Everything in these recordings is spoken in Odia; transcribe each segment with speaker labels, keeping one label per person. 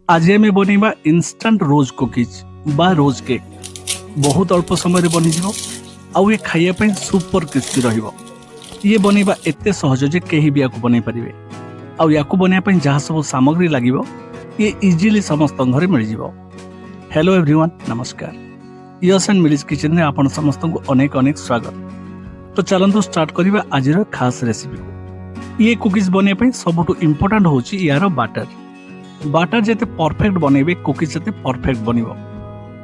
Speaker 1: ଆଜି ଆମେ ବନେଇବା ଇନଷ୍ଟାଣ୍ଟ ରୋଜ୍ କୁକିଜ୍ ବା ରୋଜ୍ କେକ୍। ବହୁତ ଅଳ୍ପ ସମୟରେ ବନିଯିବ ଆଉ ଏ ଖାଇବା ପାଇଁ ସୁପର କ୍ରିସ୍ପି ରହିବ। ଇଏ ବନେଇବା ଏତେ ସହଜ ଯେ କେହି ବି ୟାକୁ ବନେଇ ପାରିବେ। ଆଉ ୟାକୁ ବନେଇବା ପାଇଁ ଯାହା ସବୁ ସାମଗ୍ରୀ ଲାଗିବ, ଇଏ ଇଜିଲି ସମସ୍ତଙ୍କ ଘରେ ମିଳିଯିବ। ହ୍ୟାଲୋ ଏଭ୍ରିୱାନ୍, ନମସ୍କାର। ୟସ୍ ଆଣ୍ଡ ମିଲିଜ୍ କିଚେନରେ ଆପଣ ସମସ୍ତଙ୍କୁ ଅନେକ ଅନେକ ସ୍ୱାଗତ। ତ ଚାଲନ୍ତୁ ଷ୍ଟାର୍ଟ କରିବା ଆଜିର ଖାସ୍ ରେସିପିକୁ। ଇଏ କୁକିଜ୍ ବନେଇବା ପାଇଁ ସବୁଠୁ ଇମ୍ପୋର୍ଟାଣ୍ଟ ହେଉଛି ୟାର ବାଟର। ବାଟର ଯେତେ ପରଫେକ୍ଟ ବନେଇବେ, କୁକିଜ୍ ସେତେ ପରଫେକ୍ଟ ବନିବ।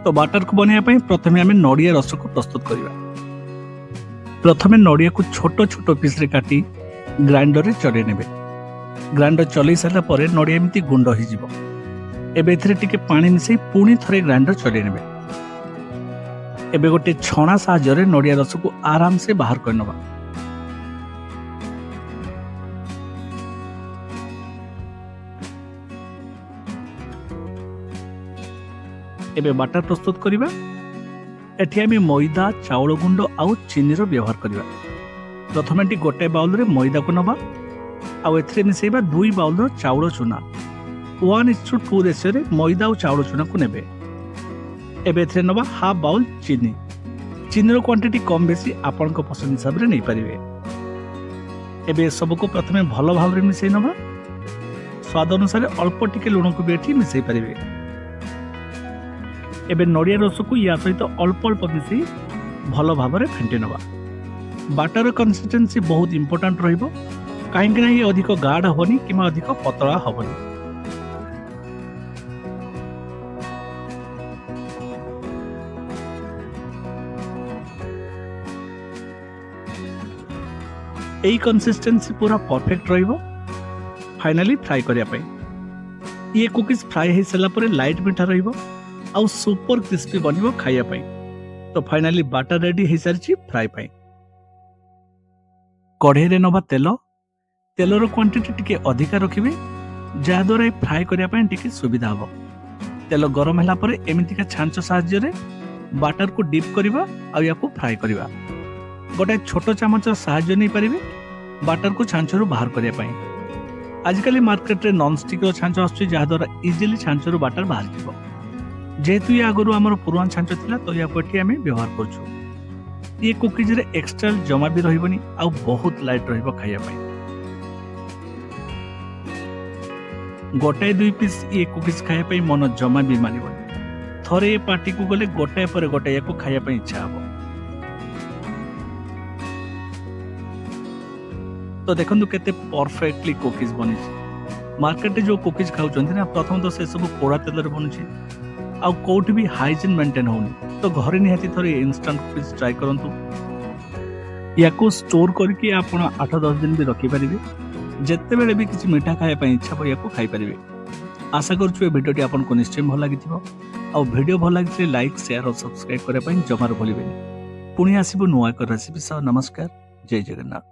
Speaker 1: ତ ବାଟରକୁ ବନେଇବା ପାଇଁ ପ୍ରଥମେ ଆମେ ନଡ଼ିଆ ରସକୁ ପ୍ରସ୍ତୁତ କରିବା। ପ୍ରଥମେ ନଡ଼ିଆକୁ ଛୋଟ ଛୋଟ ପିସ୍ରେ କାଟି ଗ୍ରାଇଣ୍ଡରରେ ଚଲେଇ ନେବେ। ଗ୍ରାଇଣ୍ଡର ଚଲେଇ ସାରିଲା ପରେ ନଡ଼ିଆ ଏମିତି ଗୁଣ୍ଡ ହେଇଯିବ। ଏବେ ଏଥିରେ ଟିକେ ପାଣି ମିଶାଇ ପୁଣି ଥରେ ଗ୍ରାଇଣ୍ଡର ଚଲେଇ ନେବେ। ଏବେ ଗୋଟେ ଛଣା ସାହାଯ୍ୟରେ ନଡ଼ିଆ ରସକୁ ଆରାମସେ ବାହାର କରିନେବା। ଏବେ ବାଟର ପ୍ରସ୍ତୁତ କରିବା। ଏଠି ଆମେ ମଇଦା, ଚାଉଳ ଗୁଣ୍ଡ ଆଉ ଚିନିର ବ୍ୟବହାର କରିବା। ପ୍ରଥମେ ଏଠି ଗୋଟେ ବାଉଲରେ ମଇଦାକୁ ନେବା ଆଉ ଏଥିରେ ମିଶାଇବା 2 ବାଉଲର ଚାଉଳ ଚୁନା। 1:2 ରେସିଓରେ ମଇଦା ଆଉ ଚାଉଳ ଚୁନାକୁ ନେବେ। ଏବେ ଏଥିରେ ନେବା ହାଫ୍ ବାଉଲ ଚିନି। ଚିନିର କ୍ୱାଣ୍ଟିଟି କମ୍ ବେଶୀ ଆପଣଙ୍କ ପସନ୍ଦ ହିସାବରେ ନେଇପାରିବେ। ଏବେ ଏସବୁକୁ ପ୍ରଥମେ ଭଲ ଭାବରେ ମିଶାଇ ନେବା। ସ୍ୱାଦ ଅନୁସାରେ ଅଳ୍ପ ଟିକେ ଲୁଣକୁ ବି ଏଠି ମିଶାଇ ପାରିବେ। ଏବେ ନଡ଼ିଆ ରସକୁ ୟା ସହିତ ଅଳ୍ପ ଅଳ୍ପ ମିଶାଇ ଭଲ ଭାବରେ ଫେଣ୍ଟି ନେବା। ବାଟର କନସିଷ୍ଟେନ୍ସି ବହୁତ ଇମ୍ପୋର୍ଟାଣ୍ଟ ରହିବ, କାହିଁକି ନା ଇଏ ଅଧିକ ଗାଢ଼ ହେବନି କିମ୍ବା ଅଧିକ ପତଳା ହେବନି। ଏଇ କନସିଷ୍ଟେନ୍ସି ପୁରା ପରଫେକ୍ଟ ରହିବ ଫାଇନାଲି ଫ୍ରାଏ କରିବା ପାଇଁ। ଇଏ କୁକିଜ୍ ଫ୍ରାଏ ହେଇସାରିଲା ପରେ ଲାଇଟ୍ ମିଠା ରହିବ ଆଉ ସୁପର କ୍ରିସ୍ପି ବନିବ ଖାଇବା ପାଇଁ। ତ ଫାଇନାଲି ବାଟର ରେଡି ହେଇସାରିଛି ଫ୍ରାଏ ପାଇଁ। କଢ଼େଇରେ ନେବା ତେଲ। ତେଲର କ୍ୱାଣ୍ଟିଟି ଟିକେ ଅଧିକା ରଖିବେ, ଯାହାଦ୍ୱାରା ଏ ଫ୍ରାଏ କରିବା ପାଇଁ ଟିକେ ସୁବିଧା ହେବ। ତେଲ ଗରମ ହେଲା ପରେ ଏମିତିକା ଛାଞ୍ଚ ସାହାଯ୍ୟରେ ବାଟରକୁ ଡିପ୍ କରିବା ଆଉ ୟାକୁ ଫ୍ରାଏ କରିବା। ଗୋଟେ ଛୋଟ ଚାମଚର ସାହାଯ୍ୟ ନେଇପାରିବେ ବାଟରକୁ ଛାଞ୍ଚରୁ ବାହାର କରିବା ପାଇଁ। ଆଜିକାଲି ମାର୍କେଟରେ ନନ୍ଷ୍ଟିକ୍ର ଛାଞ୍ଚ ଆସୁଛି, ଯାହାଦ୍ୱାରା ଇଜିଲି ଛାଞ୍ଚରୁ ବାଟର ବାହାରିଯିବ। ଯେହେତୁ ଇଏ ଆଗରୁ ଆମର ପୁରୁଣା ଛାଞ୍ଚ ଥିଲା, ତ ୟାକୁ ଏଠି ଆମେ ବ୍ୟବହାର କରୁଛୁ। ଇଏ କୁକିଜରେ ଏକ୍ସଟ୍ରା ଜମା ବି ରହିବନି ଆଉ ବହୁତ ଲାଇଟ୍ ରହିବ ଖାଇବା ପାଇଁ। ଗୋଟାଏ ଦୁଇ ପିସ୍ ଇଏ କୁକିଜ୍ ଖାଇବା ପାଇଁ ମନ ଜମା ବି ମାନିବନି। ଥରେ ଏ ପାଟିକୁ ଗଲେ ଗୋଟାଏ ପରେ ଗୋଟାଏ ୟାକୁ ଖାଇବା ପାଇଁ ଇଚ୍ଛା ହବ। ତ ଦେଖନ୍ତୁ କେତେ ପରଫେକ୍ଟଲି କୁକିଜ୍ ବନିଛି। ମାର୍କେଟରେ ଯେଉଁ କୁକିଜ୍ ଖାଉଛନ୍ତି ନା, ପ୍ରଥମତଃ ସେସବୁ ପୋଡ଼ା ତେଲରେ ବନୁଛି ଆଉ କୋଉଠି ବି ହାଇଜିନ୍ ମେଣ୍ଟେନ୍ ହଉନି। ତ ଘରେ ନିହାତି ଥରେ ଇନଷ୍ଟାଣ୍ଟ କୁକିଜ୍ ଟ୍ରାଏ କରନ୍ତୁ। ୟାକୁ ଷ୍ଟୋର କରିକି ଆପଣ 8-10 ଦିନ ବି ରଖିପାରିବେ। ଯେତେବେଳେ ବି କିଛି ମିଠା ଖାଇବା ପାଇଁ ଇଚ୍ଛା ହେବ, ୟାକୁ ଖାଇପାରିବେ। ଆଶା କରୁଛୁ ଏ ଭିଡ଼ିଓଟି ଆପଣଙ୍କୁ ନିଶ୍ଚୟ ଭଲ ଲାଗିଥିବ। ଆଉ ଭିଡ଼ିଓ ଭଲ ଲାଗିଥିଲେ ଲାଇକ୍, ସେୟାର ଆଉ ସବସ୍କ୍ରାଇବ୍ କରିବା ପାଇଁ ଜମାରୁ ଭୁଲିବେନି। ପୁଣି ଆସିବୁ ନୂଆ ଏକ ରେସିପି ସହ। ନମସ୍କାର, ଜୟ ଜଗନ୍ନାଥ।